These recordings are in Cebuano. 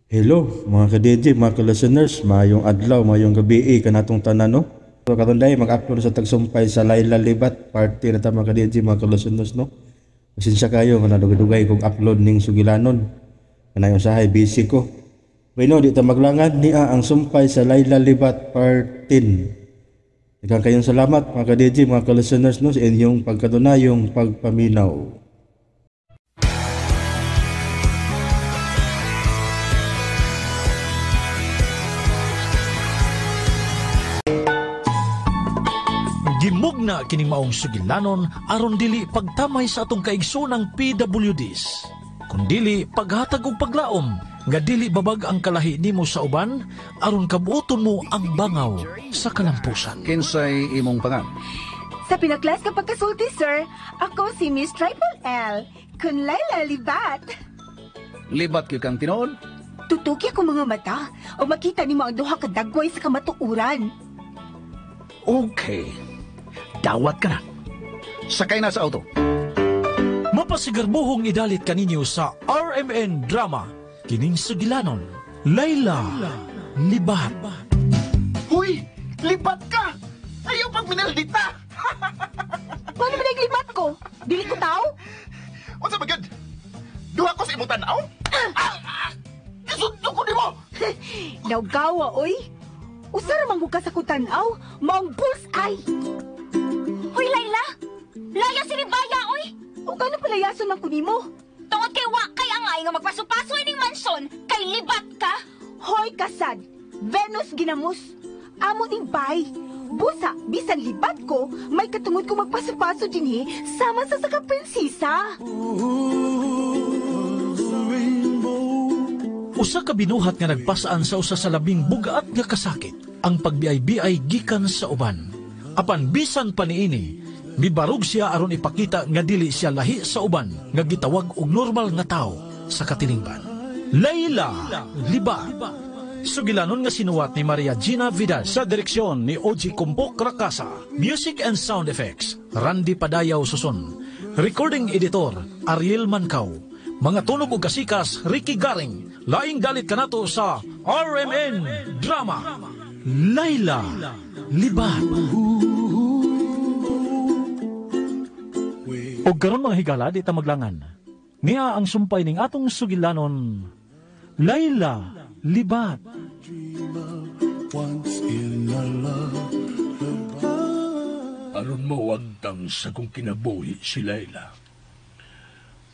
Hello mga ka-DJ, mga ka-listeners, maayong adlaw, maayong gabi kanatong tanan, no? So karon dai mag-upload sa tagsumpay sa Laila Libat, party na ta mga ka-DJ, mga ka-listeners, no? Pasensya kayo nga nadugay-dugay kog upload ning sugilanon. Kanang usahay busy ko. Bueno, di ta maglangan niya ang sumpay sa Laila Libat part 10. Daghang kayong salamat mga ka-DJ, mga ka-listeners, no, sa inyong pagkadunayong pagpaminaw. Gimugna kining maong sugilanon aron dili pagtamay sa atong kaigsoonang PWDs. Kundili paghatag og paglaom nga dili babag ang kalahi nimo sa uban aron kabuoton mo ang bangaw sa kalampusan. Kinsay imong pangan? Sa pinaklas ka pagkasulti, sir, ako si Miss Triple L, kun Laila Libat. Libat gyud kang tinuod? Tutuki ako mga mata o makita nimo ang duha ka dagway sa kamatuoran. Okay. Dawat ka na. Sakay na sa auto. Mapasigarbuhong idalit kaninyo sa RMN Drama. Kining sugilanon, Laila Libat. Huy! Libat ka! Ayaw pag minaldita! Paano ba libat ko? Dili ko tao? Unsa ba gyud? Duha ko sa imong tan-aw? Isundo ko nimo! Nawgawa, oy! Usa ra man ka sa kutanaw, maong bullseye! Hoy, Laila! Laya si Ribaya, oy! O gano palayason man ko nimo? Tungod kay wa kay angay nga magpaso-paso ining mansyon, kay libat ka! Hoy, kasad! Venus ginamos! Amo ning bay! Busa, bisan libat ko, may katungod ko magpaso-paso dinhi, sama sa saka prinsesa! Usa ka binuhat nga nagpasaan sa usa sa labing bugat nga kasakit, ang pagbiay-biay gikan sa uban. Apan bisan pa niini, mibarog siya aron ipakita nga dili siya lahi sa uban nga gitawag og normal nga tawo sa katilingban. Laila Libat. Sugilanon nga sinuwat ni Maria Gina Vidal sa direksyon ni Oji Kumpok Rakasa. Music and sound effects, Randy Padayaw Suson. Recording editor, Ariel Mancao. Mga tunog og kasikas, Ricky Garing. Laing dalit kanato sa RMN Drama, Laila Libat. Og karon mga higala, di ta maglangan. Niya ang sumpay ning atong sugilanon, Laila Libat. Aron mawagtang sa kong kinabuhi si Laila,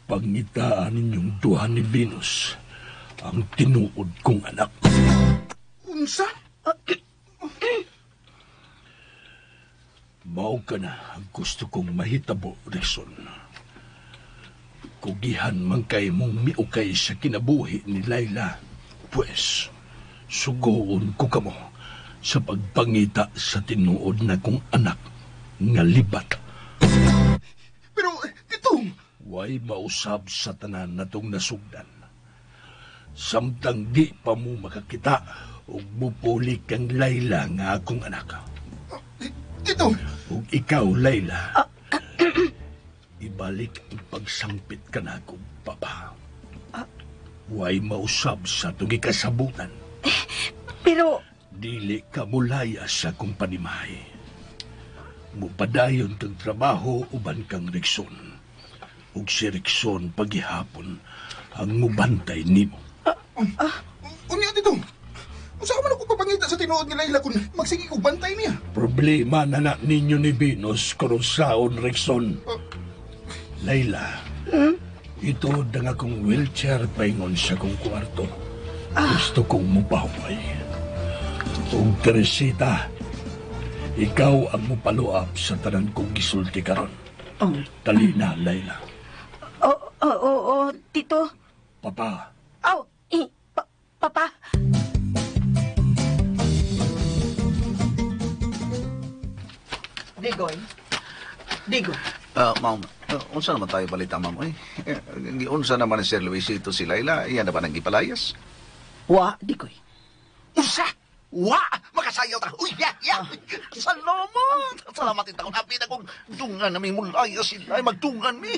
pangitaan ninyong duha ni Venus ang tinuod kong anak. Unsa? Mao ka na ang gusto kong mahitabo, Rexon. Kugihan man kay mong miukay sa kinabuhi ni Laila, pues, sugoon ko kamo sa pagpangita sa tinuod na kong anak nga libat. Pero, itong... Way mausab sa tanan na tong nasugdan. Samtang di pa mo makakita ug mupuli kang Laila nga akong anak. Ito! Ug ikaw, Laila, ibalik ang pagsangpit ka na akong papa. Way mausab sa itong ikasabutan. Pero... Dili ka mulaya sa akong panimahay. Mupadayon kang trabaho uban kang Rikson. Ug si Rikson paghihapon ang mubantay nimo. Unya dito. Unsa man ako papangita sa tinuod ni Laila kung magsige kog bantay niya? Problema na na ninyo ni Venus kurusaon, Rikson. Laila, ito ang akong wheelchair paingon sa kong kwarto. Gusto kong mupahumay. Ug Teresita, ikaw ang mupaluap sa tanan kong gisulti karon. Oh. Dali na, Laila. Oo, Tito. Papa. Oh, papa. Digoy. Digoy. Ma'am, unsa naman tayo balita, ma'am? Ay, unsa naman ni Sir Luisito si Laila? Iyan na ba nang gipalayas? Wa, Digoy. Unsa? Wa! Makasayaw ta! Uy, ya, ya! Salamat! Salamat itang happy na kung dungan na may mulaya sila. Ay, magdungan mi.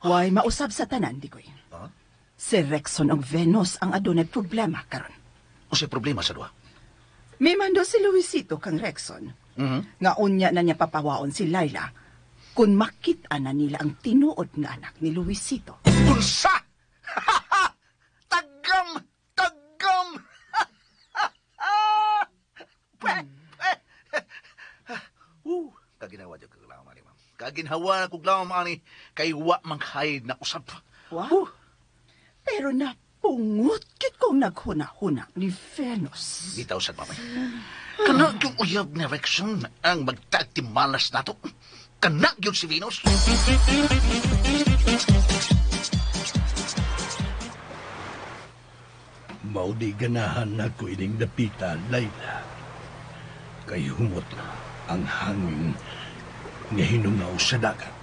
Way, mausab sa tanan, Digoy. Ha? Si Rexon og Venus ang adunay problema karon. Unsay problema sa duha? Mimando si Luisito kang Rexon. Nga unya na niya papawaon si Laila kung makita na nila ang tinuod nga anak ni Luisito. Unsa? Tagam! Tagam! Pwe! Pwe! Kaginawa dyan kaglaom ani, ma'am. Kaginhawa na kuglaom ani kay wa mang hide na usap. Wow. Pero napungot kit kong naghuna-huna ni Venus. Bitaw sad, mamay. Kana yung uyab ni Rexon ang magtagtimalas nato. Kana yun si Venus. Mao di ganahan nako ining dapita, Layla. Kay humot ang hangin nga hinungaw sa dagat.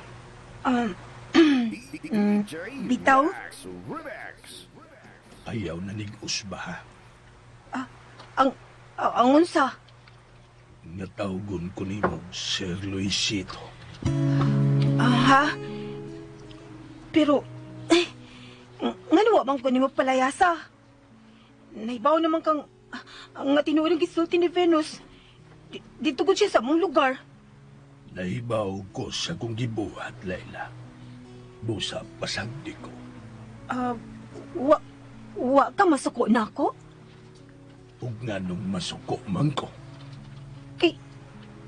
Bitaw? Ayaw na nig-usba. Ang unsa? Nga tawgon ko nimo, Sir Luisito. Aha. Pero, ngano wa man ko nimo palayasa? Naibaw naman kang, nga tinuod ang gisulti ni Venus. Dito ko siya sa mong lugar. Nahibaw ko sa kong gibuhat, Layla. Busa pasagdi ko. Wa ka masuko na ako? Ug nganong masuko man ko.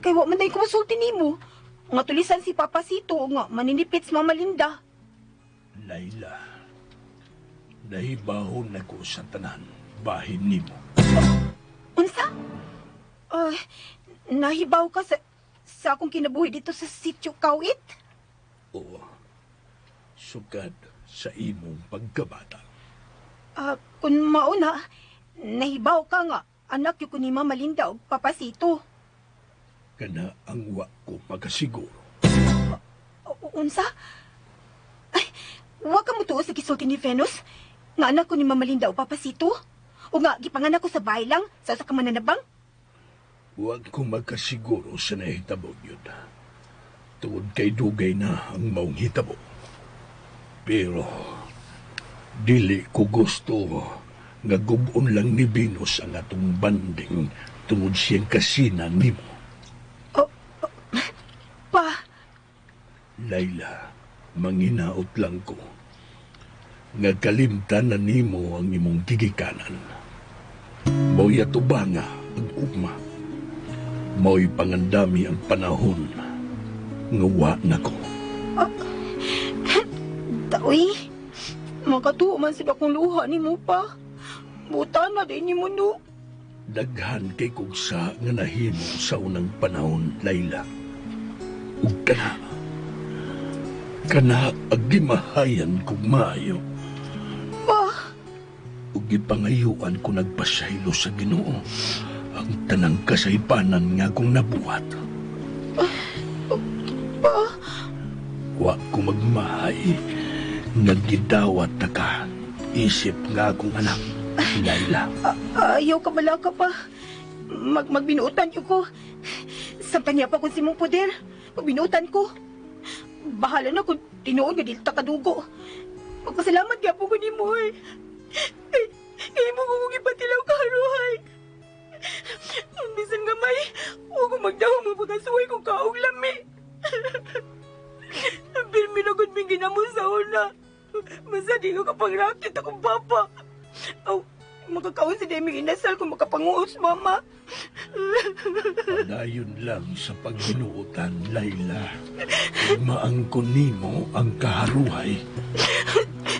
Kay wa man day ko masulti nimo. Nga tulisan si Papacito nga maninipit si Mama Linda. Layla, nahibaw na ko sa tanan bahin nimo. Unsa? Nahibaw ka sa akong kinabuhi dito sa Sitio Kawit? Oo. Sukad sa imong pagkabata. Kung mauna, nahibaw ka nga anak yung ni Mama Linda og Papacito. Kana ang wa ko makasiguro. Unsa? Ay, wa ka mo tuo sa gisulti ni Venus? Nga anak ko ni Mama Linda o Papacito? O nga, gipanganak ko sa bahay lang, sa usa ka mananabang? Wa ko makasiguro sa nahitabo yun. Tungod kay dugay na ang maong hitabo. Pero, dili ko gusto nga gubon lang ni Venus ang atong banding tungod siyang kasina nimo. Oh, oh, pa. Layla, manginaot lang ko. Nga kalimtan na nimo ang imong gigikanan. Mao'y atubanga ang ugma. Mao'y pangandami ang panahon nga wa na ko. Taoy, makatuo man sila kong luha ni mo pa. Buta na din ni mo no. Daghan kay kugsa nga nahimo sa unang panahon, Layla. Ug kana, kana ang gimahayan kog maayo. Pa! Ug gipangayuan ko nagpasaylo sa Ginoo ang tanang kasaypanan nga akong nabuhat. Pa! Wa ko magmahay nga gidawat ta ka. Isip nga akong anak, Layla. Ayaw ka bala ka pa. Magbinuotan niyo ko. Samtang niya pa kung simong poder. Magbinuotan ko. Bahala na kung tinuod nga dili ta kadugo. Magpasalamat gyapon ko nimo eh. Kay mo ko kong ipatilaw karuhay. Bisan gamay, huwag ko magdahom mo pagkasuway kong kaog lami. Pirmi na gud ming ginamo sa una. Basta di ko kapangrakit akong papa. Aw, makakaon si Demi inasal kung makapanguos, mama. Padayon lang sa pagbinuotan, Layla. Maangkon nimo ang kaharuhay.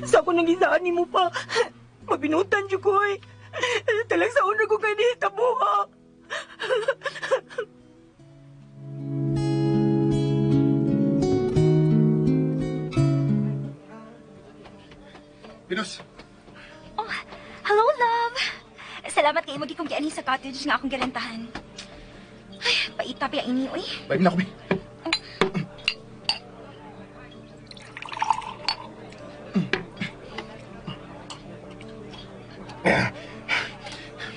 Sa ako nang isaan nimo pa. Mabinutan jud ko eh. Talag sa una ko kay nihitabo ha. Venus. Oh, hello, love. Salamat kay imong gikong gianhi sa cottage nga akong girentahan. Ay, paita pa ini, uy. Bye na ko, be.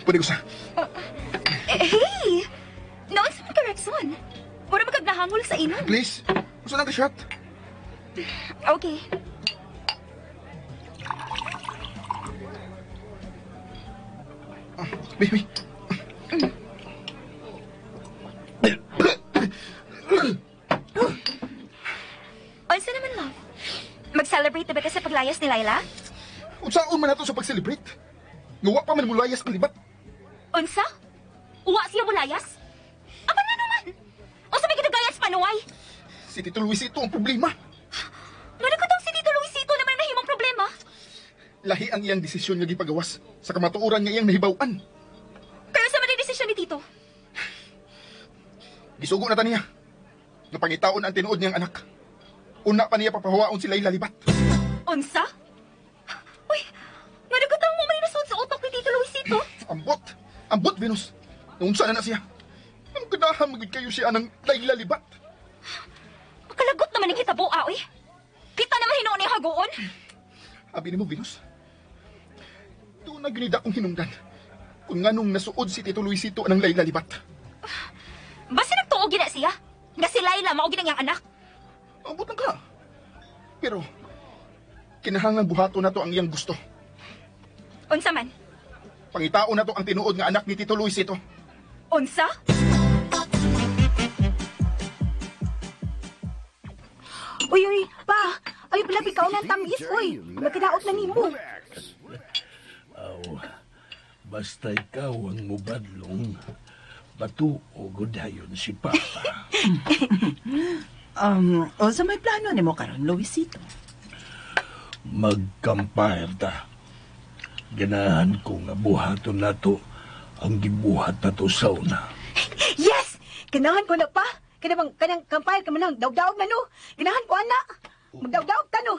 Pwede ko sa... Hey! Noon sa mga Rexon. Mura magkagnahangol sa inon. Please, gusto na ka-shot. Okay. Baby. Unsa naman, love? Mag-celebrate na ba ka sa paglayas ni Laila? Unsaon man nato sa pag-celebrate? Nga wa pa man mulayas ang libat. Unsa? Uwa siya mulayas? Apa na naman? Unsa may gidagayas panuway? Si Tito Luisito ang problema. Ngano ko tong si Tito Luisito naman nahimong problema? Lahi ang iyang desisyon nga gipagawas sa kamatuoran nga iyang nahibaw-an. Pero sa man ang desisyon ni Tito? Gisugo na ta niya. Nga pangitaon ang tinuod niyang anak. Una pa niya papahuwaon si Laila Libat. Unsa? Uy, ngano ko tong mo man nasud sa utok ni Tito Luisito? Ambot! Ambot, Venus! Naunsa na na siya. Ang ganahan magid kayo siya ng Laila Libat. Makalagot naman ang hitabo, uy. Kita naman hinuon ni hagoon. Abi nimo, Venus. Doon na ginida kong hinungdan. Kung nganong nasuod si Tito Luisito ang Laila Libat. Basta nagtuo gina siya. Nga si Laila mao gid ang iyang anak. Ambot lang ka. Pero, kinahanglan buhato na to ang iyang gusto. Unsa man? Pangitao na to ang tinuod nga anak ni Tito Luisito. Unsa? Uy, uy, pa! Ay, pala, ikaw ng tamis, uy! Magkadaot na nimo. Aw, basta ikaw ang mubadlong, batuo dayon si Papa. O sa may plano nimo karon, Luisito? Magkampire ta. Ganahan ko nga buhaton nato ang gibuhat nato sa una. Yes! Ganahan ko na pa! Kanang kanang kampire ka man lang, daog-daog na no! Ganahan ko, ana! Magdaog-daog ta no!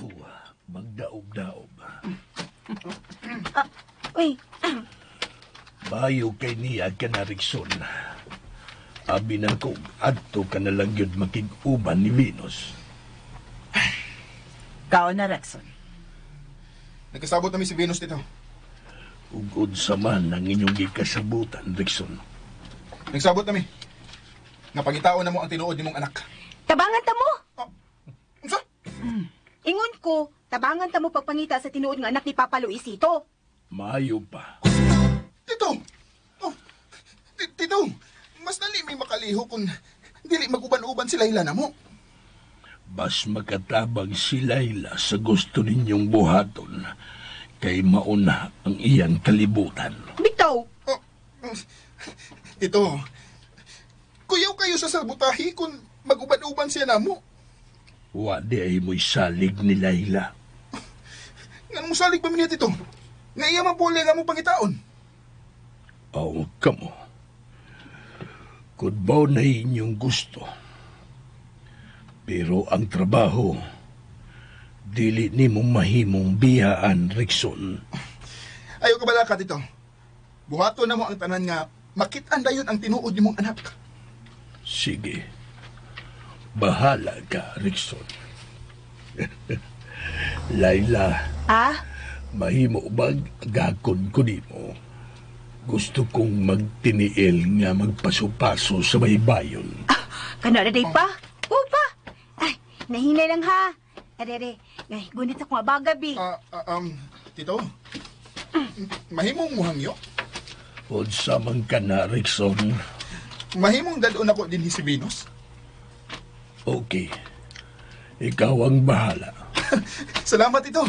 Uwa, magdaog-daog. Uy, Bayo kay niya ka na, Rikson. Abi na ko, adto ka na lang yun makig-uban ni Venus. Kaon na, Rexon. Nagkasabot nami si Venus dito. Ug unsa man ang inyong gikasabutan, Rikson. Nagsabot nami. Nga pangitao na mo ang tinuod nimong anak. Tabangan ta mo! Oh, unsa? Ingon ko, tabangan ta mo pagpangita sa tinuod nga anak ni Papa Luisito. Maayo pa. Tito! Oh, Tito, mas dali may makaliho kung dili maguban-uban si Laila na mo. Bas makatabang si Laila sa gusto ninyong buhaton, kay mauna ang iyang kalibutan. Bitaw! Oh, Tito, kuyaw kayo sa sabutahi kung maguban-uban siya na mo. Wa di ay mo'y salig ni Laila. Nga mo salig pa mi niya, Tito? Nga iya man puli nga mo pangitaon. Aw, kamo. Kung bao na inyong gusto. Pero ang trabaho, dili ni mo mahimong biyaan, Rikson. Ayaw ka bala ka, Tito. Buhato na mo ang tanan nga makit-an dayon ang tinuod nimong anak. Sige. Bahala ka, Rikson. Laila. Ah? Mahimo bag gakon ko nimo. Gusto kong magtiniil nga magpaso-paso sa baybayon. Ah, kana na day pa? Oo pa. Ay, nahinay lang ha. Arere, ay, gunit ako nga bagabi. Tito, mahimong muhangyo? Unsa man ka na, Rikson. Mahimong dadon ako din si Venus. Okay. Ikaw ang bahala. Salamat, Tito.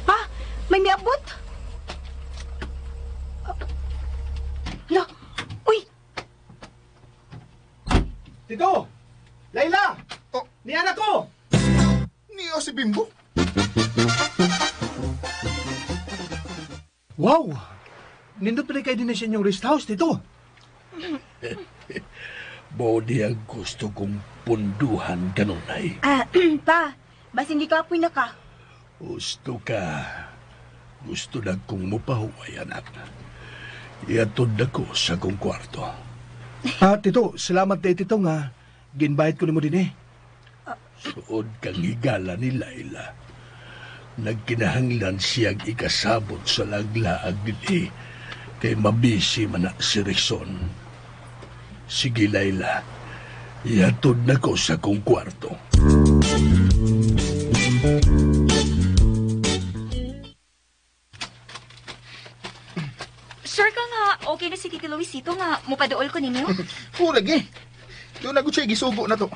Pa, may miabot. Hala, uy! Tito! Laila! Oh. Niyan ako! Niyo si Bimbo? Wow! Nindot pala kayo din sa inyong rest house, Tito. Bodi ang gusto kong punduhan kanunay. Pa, basin di ka apoy na ka. Gusto ka. Gusto na kong mupahuway, anak. Iatod na ko sa kong kwarto. Tito, salamat day, Tito, nga. Ginbayad ko nimo din eh. Suod kang higala ni Laila. Nagkinahanglan siyang ikasabot sa laglaag din eh. Kay mabisi man na si Rixon. Sige, Laila. Iatod na ko sa kong kwarto. Sure ka nga, okay na si Tito Luisito nga, mupaduol ko ninyo? Oo, lagi. Doon na siya gisugo na to.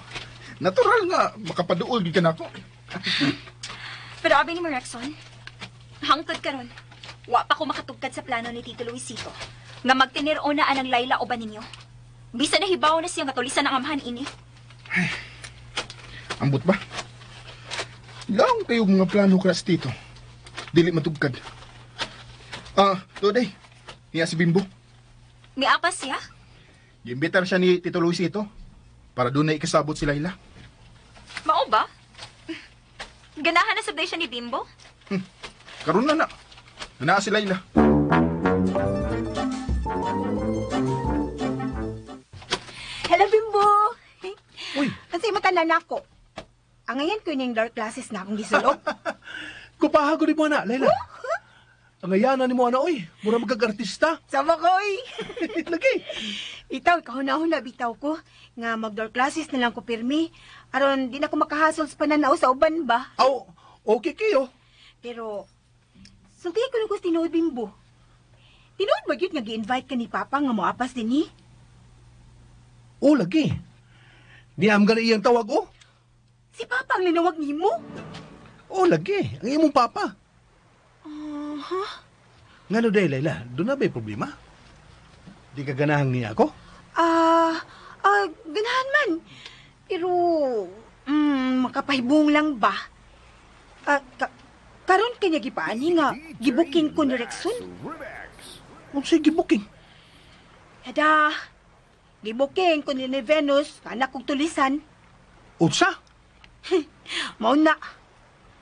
Natural nga, makapaduol gid ka nako. Pero abi ni mo, Rexon, hangtod karon, wa pa ko makatugkad sa plano ni Tito Luisito nga magtinir-o na anang Layla uban ninyo. Bisa na hibaw na siya nga tulisan ang amahan ini. Ambot ba? Lang kayo mga plano kras Tito. Dili matugkad. Ah, today. Niya si Bimbo. Miapas siya? Giimbitar siya ni Tito Luisito para doon na ikasabot si Layla. Mao ba? Ganahan na sabay siya ni Bimbo? Karon na na. Naa si Layla. Hello, Bimbo! Uy. Kasi matanan ako. Ang ngayon ko yung dark classes na akong gisulog. Kupaha ko ni mo ana, Layla. Ang ayana ni mo ana oy, mura magkag-artista. Sama ko, oy! Lagi. Itaw, kahuna-huna bitaw ko nga mag-door classes na lang ko pirmi. Aron di na ko makahasol sa pananaw sa uban ba. Aw, okay kayo. Pero sulti ko lang ko tinuod, Bimbo. Tinuod ba gyud nga gi-invite ka ni Papa nga moapas dinhi? Oh, lagi. Niam gani iyang tawag oh. Si Papa ang linawag nimo. Oh, lagi. Ang imong papa. Ngano day, Layla? Doon na ba'y problema? Di ka ganahan niya ako? Ganahan man. Pero, makapahibong lang ba? Karon kanya gipaani nga, gibuking ko ni Rexon. Unsay gibuking? Hada, gibuking ko ni Venus, anak kong tulisan. Unsa? Mao na.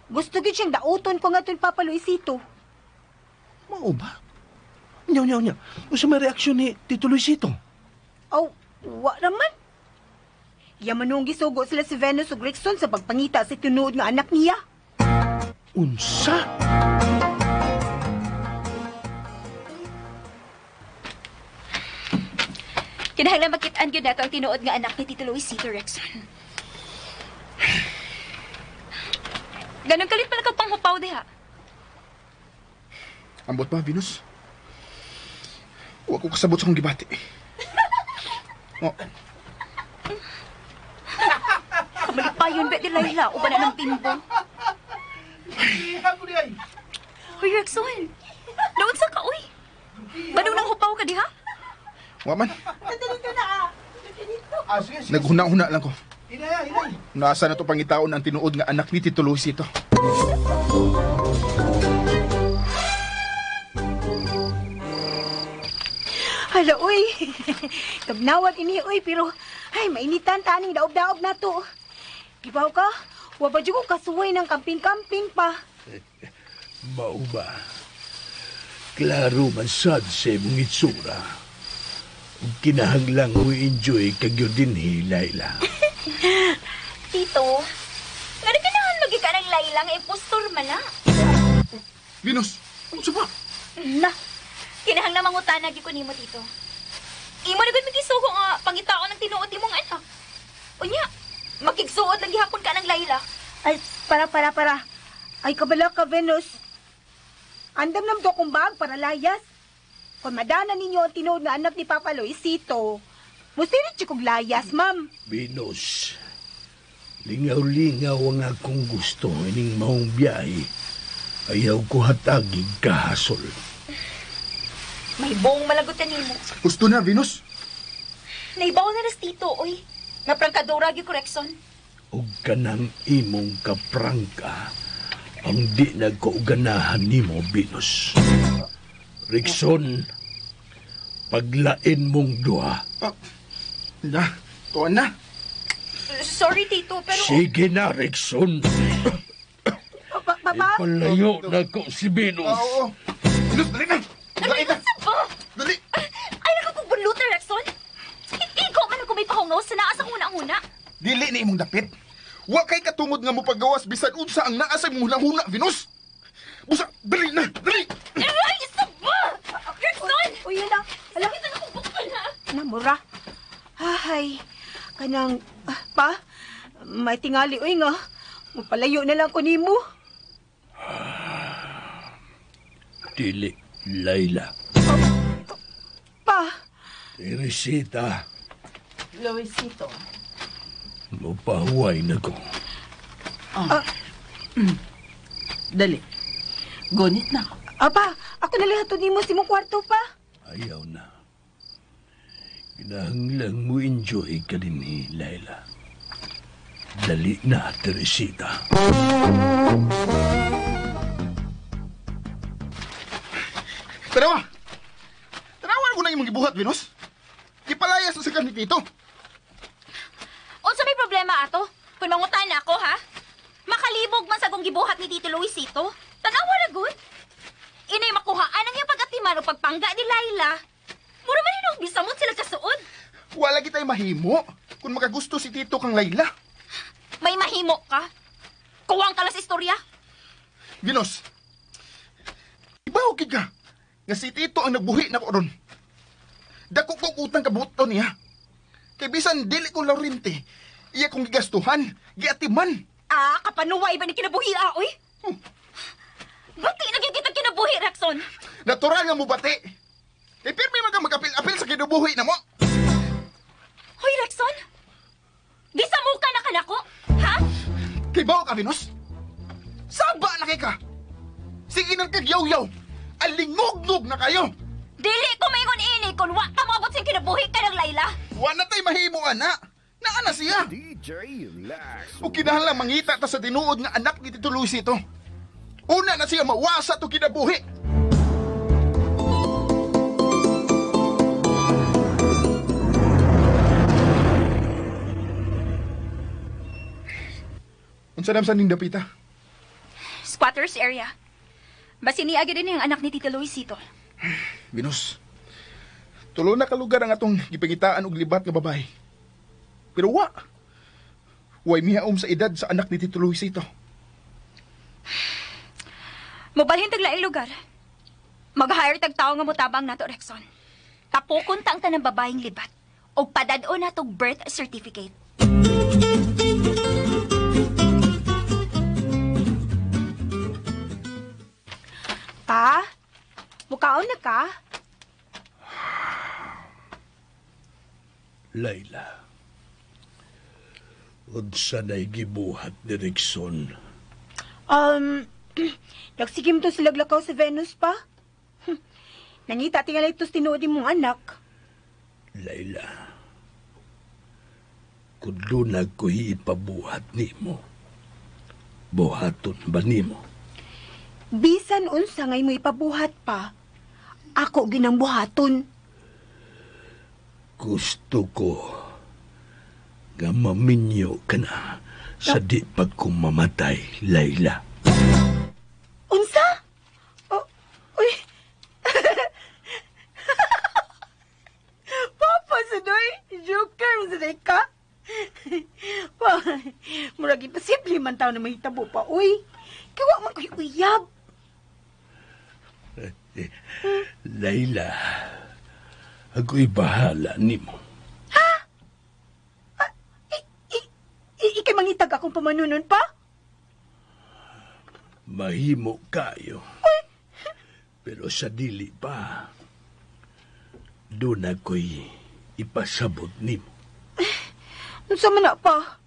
Gusto gyud siyang dauton ko nga tun Papa Luisito. Mao ba? Nyaw, nyaw, nyaw. Unsa may reaksyon ni Tito Luisito? Aw, wa raman. Yaman nung gisugo sila si Venus ug Rexon sa pagpangita sa tinuod nga anak niya. Unsa? Kinahanglan makit-an gyud nato ang tinuod nga anak ni Tito Luisito, Rexon. Ganon kalit pala kag panghupaw diha. Ambot ba, Venus? Wa ko kasabot sa akong gibati. Oh, Kamalipayon ba di Layla uban na ng Bimbo? Hoy, Rexon. Doon sa ka, uy. Banong nang hupaw ka diha? Wa man. Dito na ah. Dito. Ah, sige, sige. Naghuna-huna lang ko. Inay, inay. Nasa na to pangitaon ang tinuod nga anak ni Tito Luisito. Hala, uy. Kabnawat ini, uy, pero ay, mainitan taning daob-daob na to. Ibaw ka, wa ba ko kasuway ng kamping-kamping pa. Mao ba? Klaro man sad sa imong itsura. Ug kinahanglang mo enjoy kag yun dinhi, Layla. Tito, nga kailangan lagi ka ng Layla nga impostor man na. Venus, unsa ba? Na, kinahanglan mangutana gyud ko nimo, Tito. Imo na gud magisugo nga pangitaon ng tinuod imong anak. Unya, makigsuod lang gihapon ka ng Layla. Ay, para. Ay, kabala ka, Venus. Andam nam do akong bag para layas. Kung madana ninyo ang tinuod nga anak ni Papa Luisito, musirit siya kong layas, ma'am. Venus, lingaw-lingaw ang akong gusto ining maong biyahe. Ayaw ko hatagig kahasol. May buong malagot ka nimo. Gusto na, Venus. Naibaw na ras, Tito, oy. Naprangkadora gyud ko, Rexon. Ug kanang imong kaprangka ang di nagkauganahan nimo, Venus. Rexon, paglain mong duha. Na, tuwan na. Sorry, Tito, pero... Sige na, Rexon. Papa? Ipalayo na ko si Venus. Oo. Venus, dali na. Dali na. Ba? Dali. Ay, nakakubulutan, Rexon. Ikaw man ako may pahungaw sa naa sa una-una. Dili ni imong dapit. Wa kay katungod nga mo pagawas bisan unsa ang naa sa imong hunahuna, Venus. Busa, dali na, dali. Ay, isa ba? Rexon! Uy, yun na. Hala, Sakit na nakubukol, ha? namura. Ay, kanang, pa, may tingali, uy nga. Mapalayo na lang ko nimo. Dili, Layla. Teresita. Luisito. Mupahuway na ko. Oh. Dali. Gunit na ako. Apa, ako na lang hatod nimo sa imong kwarto pa. Ayaw na. Kinahanglang mo enjoy ka din ni Laila. Dali na, Teresita. Tanawa! Tanawa ko na imong gibuhat, Venus. Gipalayas na sa kanit dito. Unsa may problema ato? Kung mangutan na ako, ha? Makalibog man sa akong gibuhat ni Tito Luisito. Tanawa na gud. Inay makuhaan ang iyang pag-atiman o pagpangga ni Laila. Mura man hinong bisamot sila kasuod. Wala kita'y mahimo kung makagusto si Tito kang Laila. May mahimo ka? Kuwang ka lang sa istorya. Venus, ibaw kid ka nga si Tito ang nagbuhi na ko ron. Dako kong utang kabuto niya. Kay bisan dili ko Laurente, iya kong gigastuhan, giatiman. Ah, kapanuway ba ni kinabuhi, ah, oy? Bati na gyud kitang kinabuhi, Rexon. Natural nga mo bati. Kay pirmi man ka magapil-apil sa kinabuhi na mo. Hoy, Rexon. Gisamuka na kanako, ha? Kay bawo ka, Venus? Saba na kay ka. Sige nang kagyaw-yaw. Alingugnog na kayo. Dili ko maingon ini kung wa ka moabot sa kinabuhi ka ng Laila. Wa na tay mahimo, ana. Naa na siya. DJ Lax. O kinahanglan mangita ta sa tinuod nga anak ni Tito Luisito. Una na siya mawasa to kinabuhi. Unsa nam sa nindapita? Squatters area. Basin niya din ang anak ni Tito Luisito. Venus, tulo na ka lugar ang atong gipangitaan og libat nga babae. Pero wa. Way mihaom sa edad sa anak ni Tito Luisito. Mobalhin tag laing lugar. Mag-hire tag tawo nga motabang nato, Rexon. Tapokon ta ang tanang babaeng libat og padad-on natog birth certificate. Pa, mukaon na ka? Laila, unsa na'y gibuhat ni Rexon? Nagsigim to sila glakaw sa Venus pa. Nangita tingalay ito tinuod mong anak. Laila, kung dunag ko'y ipabuhat nimo, buhaton ba nimo? Bisan unsa ngay mo ipabuhat pa, ako ginang buhaton. Gusto ko nga maminyo ka na sa di pagkumamatay, Laila. Unsa? Oh, uy. Papa, sudoy. Joker, sudoy ka. Pa, murag imposible man tao na mahitabo pa, uy. Kawa man ko'y uyab. Laila, ako'y bahala nimo. Ha? Ikay mangitag akong pamanunon pa? Mahimo kayo. Pero sa dili pa, doon ako'y ipasabot nimo. Unsa man na pa?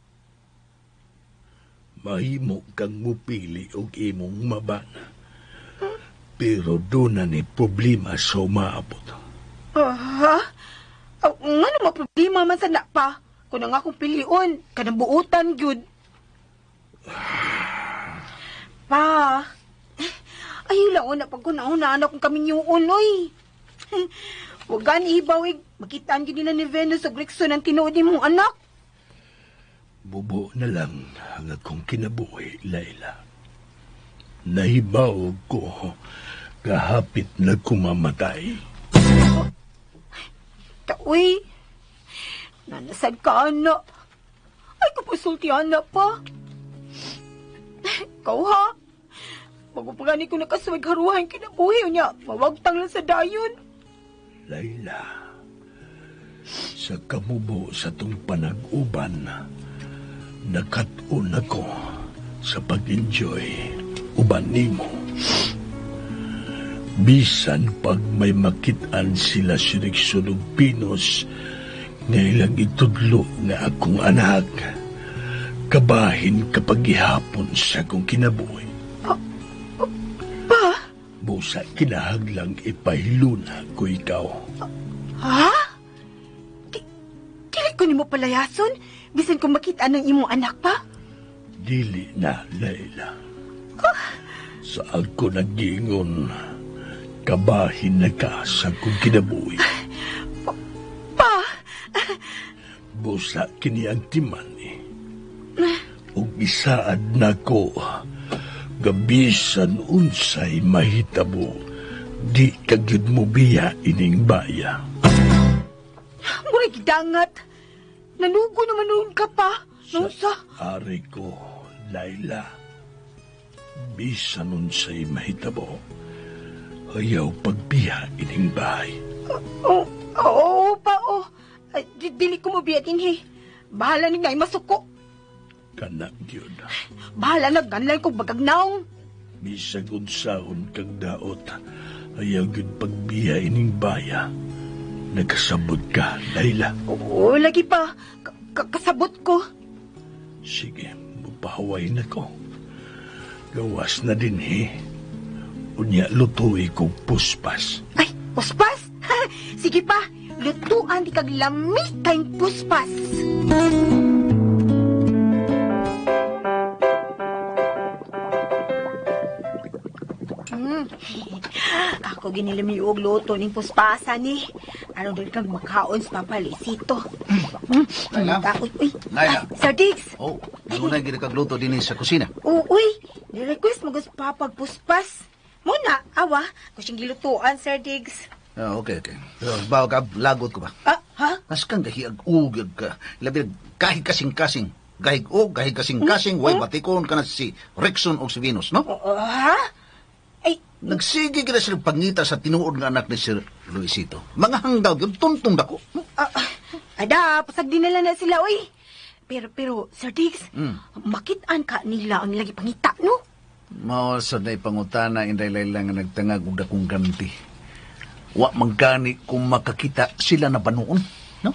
Mahimo kang mupili og imong mabana. Pero doon na ni problema sa umaabot. Ha? Nga naman problema man sa na pa? Kung ang akong pilion, kanang buutan gyud. Pa, ayaw lang una pag kuna-una anak kong kami niyuon, oy. Huwag gani ibawig, makitaan gyud nila ni Venus o Grexon ang tinuod ni mong anak. Bubo na lang ang akong kinabuhi, Laila. Nahibaw ko kahapit na kumamatay. Taoy, nanasad ka, anak. Ay, kapasulti, anak pa. Ikaw, ha? Bago pa gani ko nakasuwag haruhan kinabuhi niya, mawagtang lang sa dayon. Laila, sa kamubo sa tong panag-uban, nakat-on ako sa pag-enjoy uban nimo. Bisan pag may makitaan sila si Rexon ug Pinos nga ilang itudlo nga akong anak, kabahin kapag gihapon sa akong kinabuhi. Pa? Busa kinahanglang ipahiluna ko ikaw. Ha? Dili ko nimo palayason bisan kung makita ng imong anak pa? Dili na, Layla. Sa ako nag-iingon, kabahin na ka sa akong kinabuhi. Pa! Busa kini ang timan eh. Ug isaad nako, gabisan unsay mahitabo, di ka gyud mo biya ining baya. Murag gidangat. Nanugo naman noon ka pa. Nunsa? Ari ko, Layla. Bisan unsay mahitabo, ayaw pagbiya ining bahay. Oo, oo pa, oo. Ay, dili ko mo biya dinhi. Bahala ni ngay masuko. Kanak yun. Bahala na ganlan ko bagagnaong. Bisag unsahon kag daot, ayaw gyud pagbiya ining baya. Nagkasabot ka, Layla. Oo, lagi pa. Kasabot ko. Sige, mapahaway na ko. Gawas na din, he. Unya, lutuwi kong puspas. Ay, puspas? Sige pa, lutuan di kag lami kayong puspas. Ako ginilami og luto ning puspasa ni. Aron dili kang makaon sa Papa Luisito. Laila? Uy, uy. Laila. Ay, Sir Diggs. Oh, doon na gid kagluto dinhi sa kusina. Oo, uy. Ni-request mo sa Papa puspas. Muna, awa. Ko siyang gilutuan, Sir Diggs. Ah, okay, okay. Pero bawo ka, lagot ko ba? Ah, ha? Mas kang gahiag ugag ka. Labi kahig kasing-kasing. Gahig og, gahig kasing-kasing, way batikon ka na si Rexon o si Venus, no? Oo, ha? Ay, Nagsige kita sila pangita sa tinuod nga anak ni Sir Luisito. Mga hanggaw yun, tuntong dako. ada, pasag dinala na sila, uy. Pero, Sir Diggs, makitaan ka nila ang lagi pangita, no? Mao sa day pangutana inday Layla nga nagtangag og dakong ganti. Wa man gani kung makakita sila na banuon, no?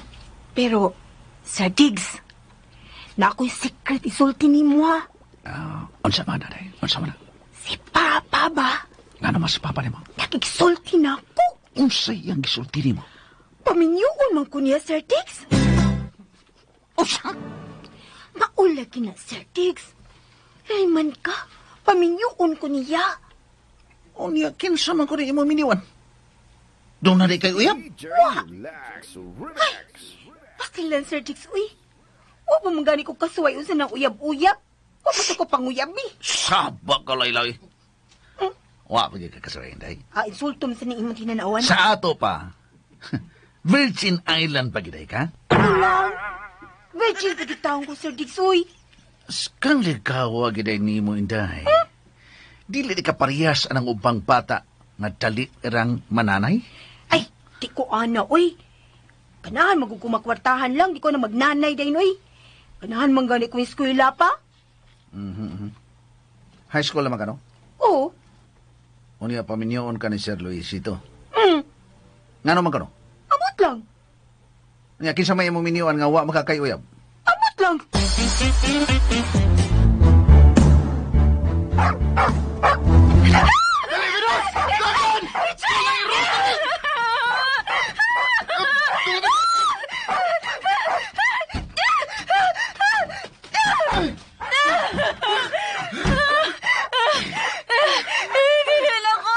Pero, Sir Diggs, na ako'y secret isulti ni mo, ha? Unsa man na day? Unsa man na? Si Papa ba? Nga naman si Papa nimo? Nakigsulti na ako. Unsa iyang gisulti nimo? Paminyuon man ko niya, Sir Diggs. Unsa? Maulagi na, Sir Diggs. Layman ka. Paminyuon ko niya. Unya, kinsa man ko ni imo miniwan? Doon na di kay uyab? Relax, relax. Pakilan, Sir Diggs, uy. Wa pa man gani ko kasuway unsa nang uyab-uyab. Wa pa sa ko panguyab, eh. Saba ka, Laylay. Wa pa gyud ka kasuway, day. Ah, insulto man sa ning imong tinanawan. Sa ato pa. Virgin Island pa giday ka? Lang. Virgin pa gitawon ko, Sir Diggs, uy. Skang ligawa giday nimo inday. Dili di ka parehas anang ubang bata nga dali rang mananay? Ay, di ko ana, uy. Kanahan magugumakwartahan lang, di ko na magnanay dayon, uy. Kanahan man gani ko eskwela pa. High school naman ka, no? Oo. Unya, paminyoon ka ni Sir Luisito. Ngano man ka, no? Amot lang. Unya, kinsa may imong minyoan nga wa makakayuyab? Amot lang. Dali, Venus! Dagan! Dili na ko!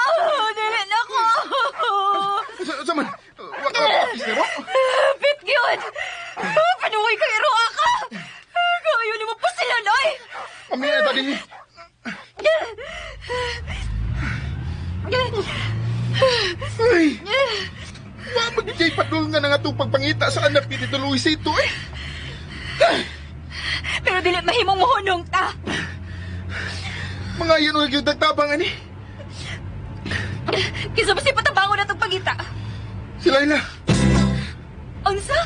Dili na ko! Sa man? Wa ka ba mo? Pit gyud! Panuwi kay Roa ka! Kayo ni mo pa sila, noy! Pamilya na tadi. Ay! Wa magyay padulngan ang atong pagpangita sa anak ni Tito Luisito eh. Pero dili mahimong mohunong ta! Mga yun ang gyud nagtabang ani. Kinsa ba si patabangon na itong pagita? Si Laila. Unsa?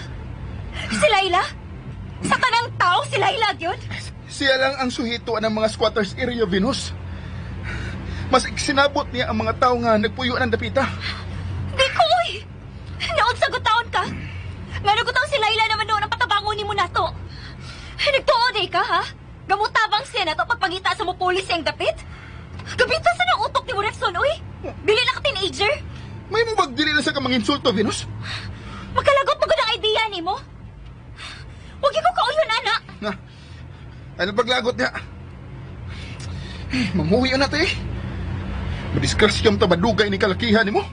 Si Laila? Sa tanang tao, si Laila gyud? Siya lang ang suhito ng mga squatters area Venus. Mas iksinabot niya ang mga tao nga nagpuyo ng dapita. Di ko, uy! Naunsa taon ka? Nga nagutaw si Layla naman noon ang patabangon ni mo nato. Nagtuo day ka, ha? Gamutabang siya na to pagpangita sa mupulis siyang dapit? Gabita sa nang utok ni mo, Rexon, uy! Dili na ka teenager! May mo bagdili na sa ka manginsulto, Venus? Makalagot mo ang idea ni mo? Huwag ko kauyon, anak! Na, ano paglagot niya? Eh, mamuhi na eh. Madisgrasya mo tabadugay ni kalakihan ni mo.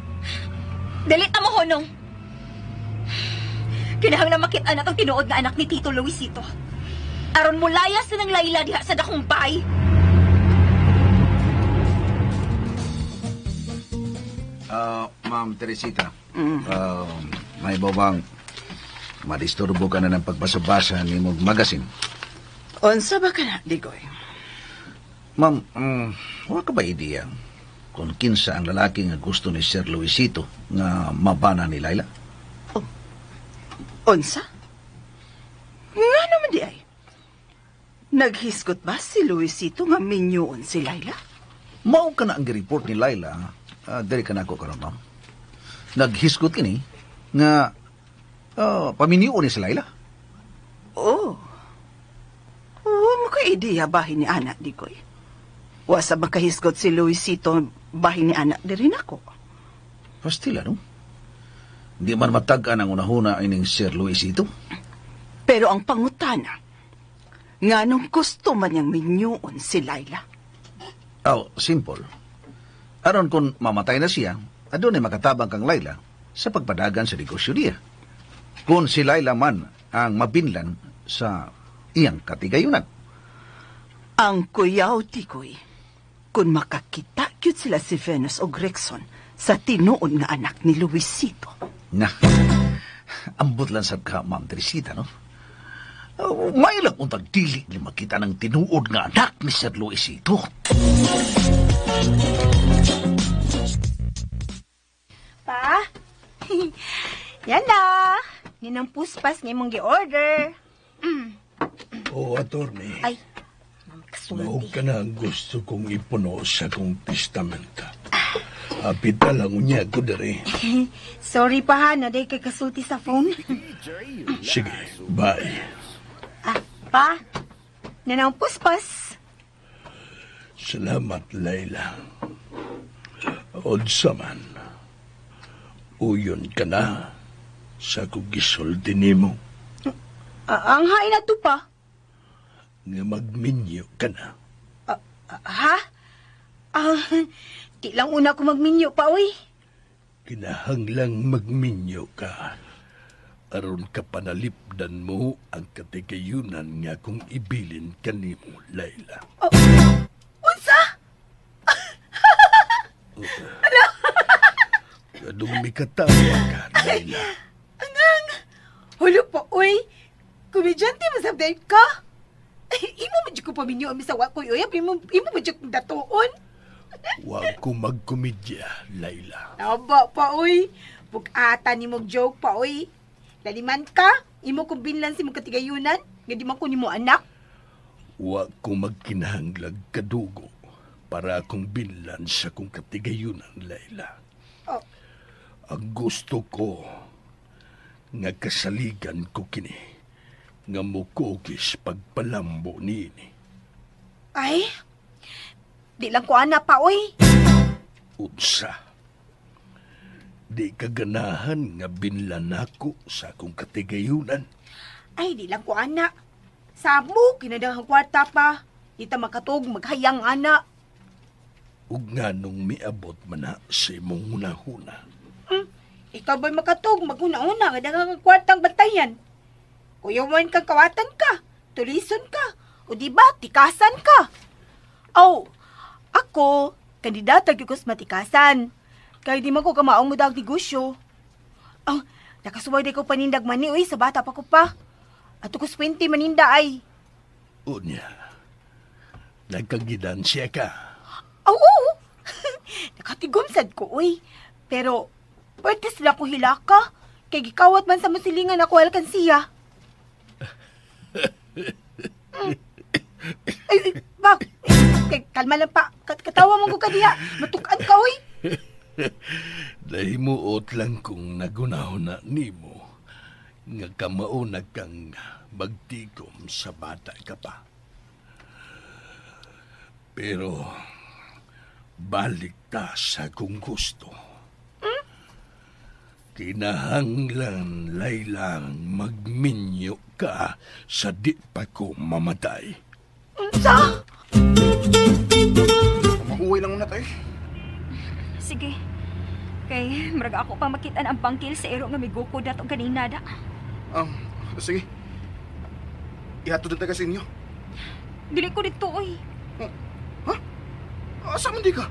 Dali ta mo, Honong. Kinahanglan makita na tong tinuod nga anak ni Tito Luisito. Aron mo layas na ng Layla diha sa dakong bay. Ma'am Teresita, may babang madisturbo ka na ng pagbasa-basa ni mong magasin. Unsa ba ka na, Digoy? Ma'am, wala ka ba ideya kung kinsa ang lalaki nga gusto ni Sir Luisito nga mabana ni Layla? Oh. Unsa? Nga naman di ay. Naghisgot ba si Luisito nga minyuon si Layla? Mao ka na ang gireport ni Layla. Diri ka na ako karon, ma'am. Naghisgot kini nga paminyoon ni si Layla. Oh. Wa mo ka ideya bahin ni anak, Digoy. Wasa makahisgot si Luisito bahin ni anak diri nako. Pastila, no? Hindi man matag-an ang unahuna ining Sir Luisito. Pero ang pangutana, nganong gusto man niyang minyuon si Layla? Oh, simple. Aron kung mamatay na siya, adunay makatabang kang Layla sa pagpadagan sa negosyo niya. Kung si Layla man ang mabinlan sa iyang katigayunan. Ang kuyaw, Tikoy, kung makakita gyud sila si Venus o Grexon sa tinuod nga anak ni Luisito. Na, ambot lang sab ka, Ma'am Teresita, no? May lang untag dili ni makita ng tinuod nga anak ni Sir Luisito. Pa? Yan na. Yan ang puspas nga imong gi-order. Oh, attorney. Ay, mao ka na ang gusto kong ipuno sa kong testamento. Apita lang unya ko diri. Sorry pa ha, na day kay kasulti sa phone. Sige, bye. Ah, pa. Yan ang puspas. Salamat, Layla. Unsa man, uyon ka na sa akong gisulti nimo. Ang hain na to pa. Nga magminyo ka na. Ha? Di lang una ko magminyo pa, uy. Kinahanglang magminyo ka. Aron ka panalipdan mo ang katigayunan nga kung ibilin kanimo, Layla. Oh, unsa? Ala! Kadung mikatawa ka, Layla. Anang! Hulo pa, uy. Komedyante, masabday ka. Imo man ko paminyo ang misawa ko, uy. Imo man kong datuon. Huwag ko magkomedya, Layla. Aba pa, uy. Bugata ni mong joke pa, uy. Laliman ka, imo kong binlan si mong katigayunan. Nga di man ko ni mo anak. Huwag ko magkinahanglag kadugo para akong binlan sa kong katigayunan, Layla. Oh. Ang gusto ko, nga kasaligan ko kini, nga mukugis pagpalambo niini. Ay, di lang ko ana pa, oy. Unsa, di kaganahan nga binlan ako sa akong katigayunan. Ay, di lang ko ana. Sabo, kinadahang kwarta pa. Di ta makatog, maghayang ana. Ug nga nung miabot man na sa imong hunahuna. Ikaw ba'y makatog, maghuna-huna, nga daghang kwartang bantayan. Kuyawan kang kawatan ka, tulison ka, o di ba, tikasan ka. Aw, ako, kandidata gyud ko sa matikasan. Kaya di man ko kamaong mudag negosyo. Aw, nakasuway di ko panindag mani, uy, sa bata pa ko pa. Ato ko 20 maninda ay. Unya, nagkagidansya ka. Aw, oo. Nakatigom sad ko, uy. Pero, pwede sila ko hilaka. Kay gikawat man sa musilingan ako alkansiya. Ay, bak. Kay, kalma lang pa. Katawa mo ko ka diha. Matukan ka, oy. Nahimuot lang kung nagunahon na nimo nga kamauna kang magtikom sa bata ka pa. Pero balik ta sa kong gusto. Kinahanglan, Layla, magminyo ka sa di pa ko mamatay. Unsa? Mahuway lang muna tayo. Sige. Kay, murag ako pa makita ang bangkil sa ero nga miguko dato ganina da. Sige. Ihatod na tayo sa inyo. Dili ko dito, oy. Ha? Asa man di ka?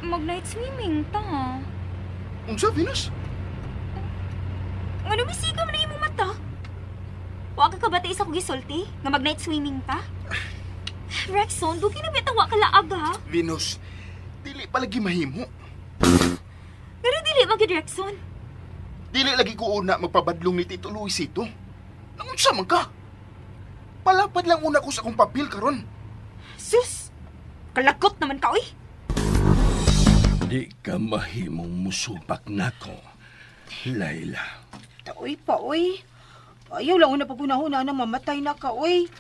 Mag-night swimming ta. Unsa, Venus? Nga numisiga man na imong mata. Wa ka kabati sa kong gisulti nga mag-night swimming ta? Rexon, dugi na bitaw wa ka laag, ha? Venus, dili palagi mahimo. Pero dili magid, Rexon. Dili lagi ko una magpabadlong ni Tito Luisito. Nangunsa man ka? Palapad lang una ko sa akong papel karon. Sus! Kalagot naman ka, oy! Di ka mahimong musupak nako, Layla. Oy pa, oy. Ayaw lang una pagunahon na mamatay na ka, oy.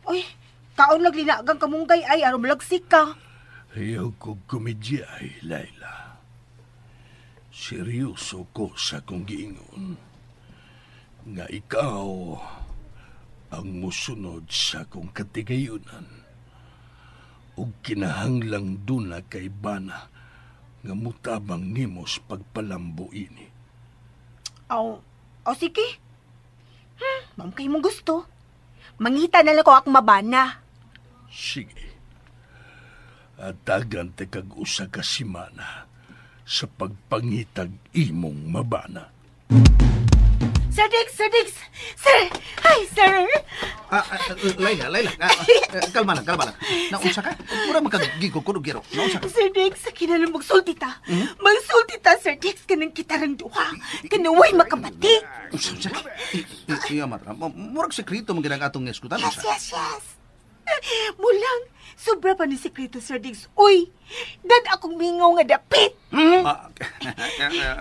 Oy, kaon naglinagang kamunggay ay aron malagsik ka. Ayaw ko komedya ay, Layla. Seryoso ko sa kong giingon. Nga ikaw ang musunod sa kong katigayunan. Ug kinahanglang duna kay bana nga mutabang nimo sa pagpalambo ini. Aw, aw sige. Ma'am kay mong gusto. Mangita na lang ko akong mabana. Sige. Atagan te kag usa ka semana sa pagpangitag imong mabana. Sir Diggs, Sir Diggs! Sir! Hi, sir! Layla, Layla. Kalma lang, kalma lang. Naunsa ka? Mura magkagigog giro. Naunsa ka? Sir Diggs, kinahanglan magsulti ta. Magsulti ta, Sir Diggs, kanang kitarang duha. Kanaway makabati. Unsa ka? Iya, matra. Murag sekreto man gid ang atong eskutan. Yes, yes, yes. Mulang, sobra pa ni sekreto, Sir Diggs. Uy, dad akong mingaw nga dapit.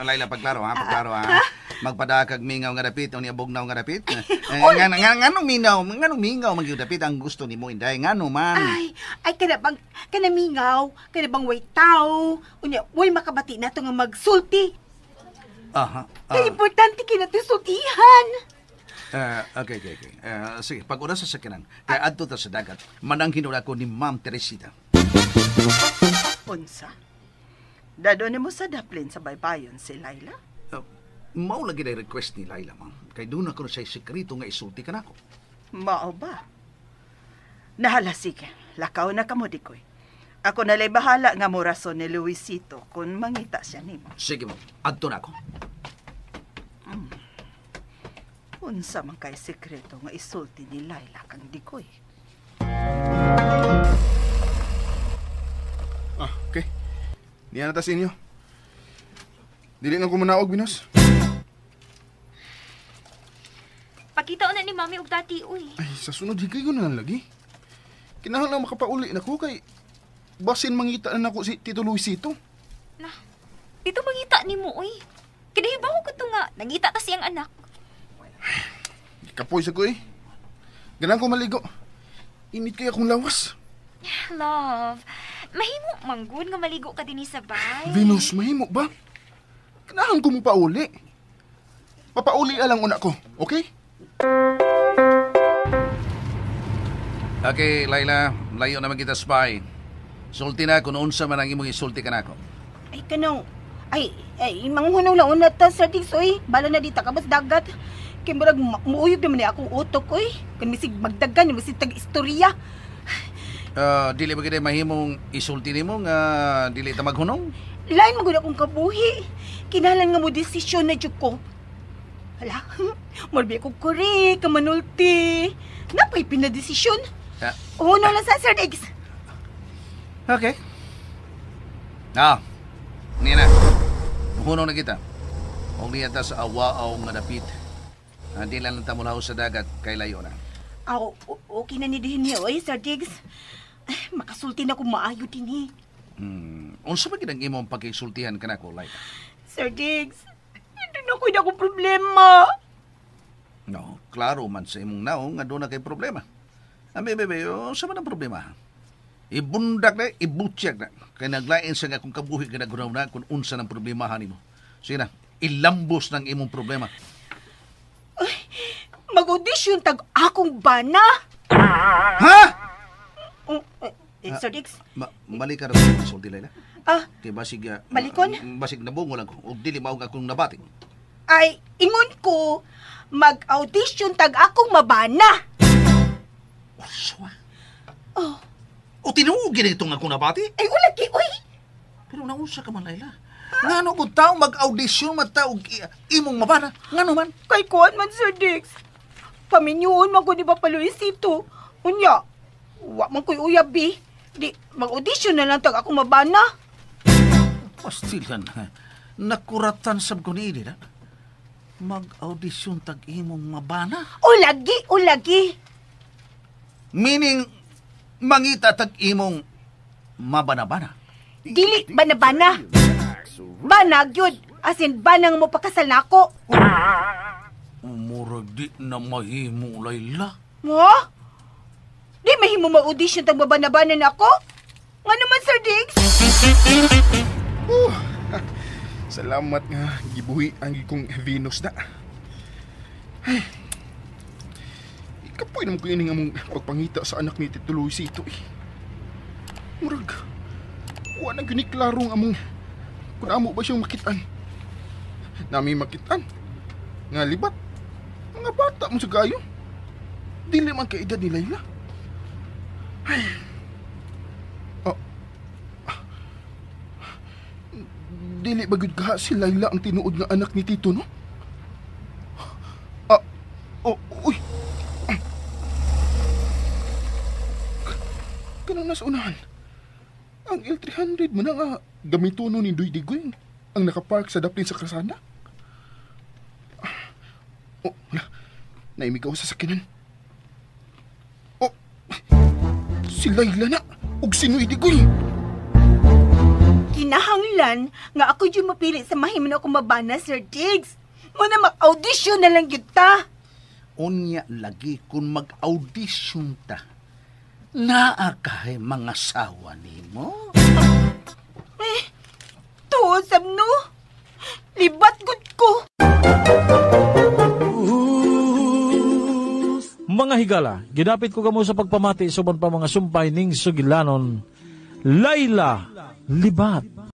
Layla, pagklaro ha, pagklaro ha. Magpadakag mingaw nga dapit, o niya bugnaw nga dapit. Nganong mingaw, nganong mingaw man gyud dapit ang gusto nimo inday, ngano man. Ay, kana bang kana mingaw, kana bang way tao, unya way makabati nato nga magsulti. Aha. Kay importante kay nato sultihan. Okay. Sige, pag-ura sa sakyanan, kaya adto ta sa dagat, mananghin ura ko ni Ma'am Teresita. Unsa? Dado ni mo sa daplin sa baybayon si Layla? Mao lagi na request ni Layla, ma'am. Kay doon ako sa sekreto nga isulti ka nako. Mao ba? Nahala, sige. Lakaw na kamo, Dikoy. Ako nalay bahala nga mo rason ni Luisito kung mangita siya nimo. Sige, ma'am. Adto na ako. Unsa man kay sekreto nga isulti ni Layla kang Dikoy. Ah, okay. Niya na ta sa inyo. Dili na ko manaog, Venus. Pakita na ni Mami og Tati, uy. Ay, sa sunod higay ko na lang lagi. Kinahanglan makapauli na ko kay basin mangita na nako si Tito Luisito. Na, dito mangita ni mo, uy. Kinahibaw ko to nga, nangita ta siyang anak. Kapoy sa ko eh. Ganang ko maligo. Init kaya akong lawas. Love, mahimo manggod nga maligo ka dinhi sa bay. Venus, mahimo ba? Kailangan ko mo pauli. Papauli alang una ko, okay? Okay, Layla, layo naman kita spy. Sulti na kung unsa man ang imong isulti ka nako. Ay, kanang, ay, manghunaw lang una ta, Sir Diggs, oy. Bala na dita ka, bas dagat. Kay murag muuyog naman ni akong utok, oy. Kun misig magdagan, misig tag-istorya. Dili ba gid mahimong isulti nimo nga dili ta maghunong? Lain magud akong kabuhi. Kinahanglan nga mo desisyon na jud ko. Hala, morbi ako kore, kamanulti. Napay pinadesisyon. Hunaw lang sa Sir Diggs. Okay. Ah, niya na. Hunaw na kita. Huwag niya ta sa awaaw nga dapit. Hindi lang ta mulaw sa dagat kay layo na. Aw, okay na ni din niya, oy, Sir Diggs. Makasulti na kung maayo din eh. Unsa ba gid ang imong pagkisultihan kanako, Laila? Sir Diggs, hindi na ko akong problema. No, klaro man sa imong naong nga doon na kay problema. Ami, bebe, unsa man ang problema? Ibundak na, ibutsyag na. Kay naglain sa nga kung kabuhi ka nagunaw na kung unsa ng problema nimo. Sige na, ilambos ng imong problema. Mag-audition tag akong bana. Ha? Sir Diggs, Mali ka rin sa sulti, Laila. Ah, Kay basig, Malikon? Basig nabungo lang ko. Og dili mao akong nabati. Ay, ingon ko, mag-audition tag akong mabana. Uswa. Oh. O tinuog gid itong akong nabati? Ay, ulagi, uy! Pero nausa ka man, Laila. Ngano kung tao mag-audition man tao imong mabana? Ngano man? Kay kuan man, Sir Diggs. Paminyuon man ko ni Papa Luisito. Unya, wa man ko'y uyab, eh. Di, mag-audition na lang tag akong mabana. Pastilan, ha? Nakuratan sab ko niini na. Mag-audition tag imong mabana? O lagi, o lagi. Meaning, mangita tag imong mabana-bana. Dili, bana-bana. Bana, gyud. As in, banang mo pakasal na ako. Umurag di na mahimo, Laila. Mo? Di mahimo mag-audition tag mabana-bana na ako? Nga naman, Sir Diggs? Salamat nga gibuhi ang kong Venus na. Ay. Ikapoy naman ko ini nga mong pagpangita sa anak ni Tito Luisito eh. Murag, wa na gyud ni klaro ang among kung amo ba siyang makitaan. Nami makitaan. Nga libat, mga bata mo sa gayo. Dili man kaedad ni Layla. Ay. Oh. Dili ba gyud ka si Layla ang tinuod nga anak ni Tito, no? Ah, oh, uy. Kanang nasa unahan. Ang L300 mo na nga gamitono ni Duy Digoy ang nakapark sa daplin sa krasada. Oh, wala. Naimigaw sa sakinan. Oh, si Layla na ug si Duy Digoy. Kinahanglan nga ako yung mapili sa mahimo na akong mabana, Sir Diggs. Muna mag-audition na lang gyud ta. Unya lagi kung mag-audition ta. Naa kay mga sawa nimo? Eh, tuod sab no. Libat gud ko. Mga higala, gidapit ko kamo sa pagpamati sa uban pa mga sumpay ning sugilanon. Layla Libat.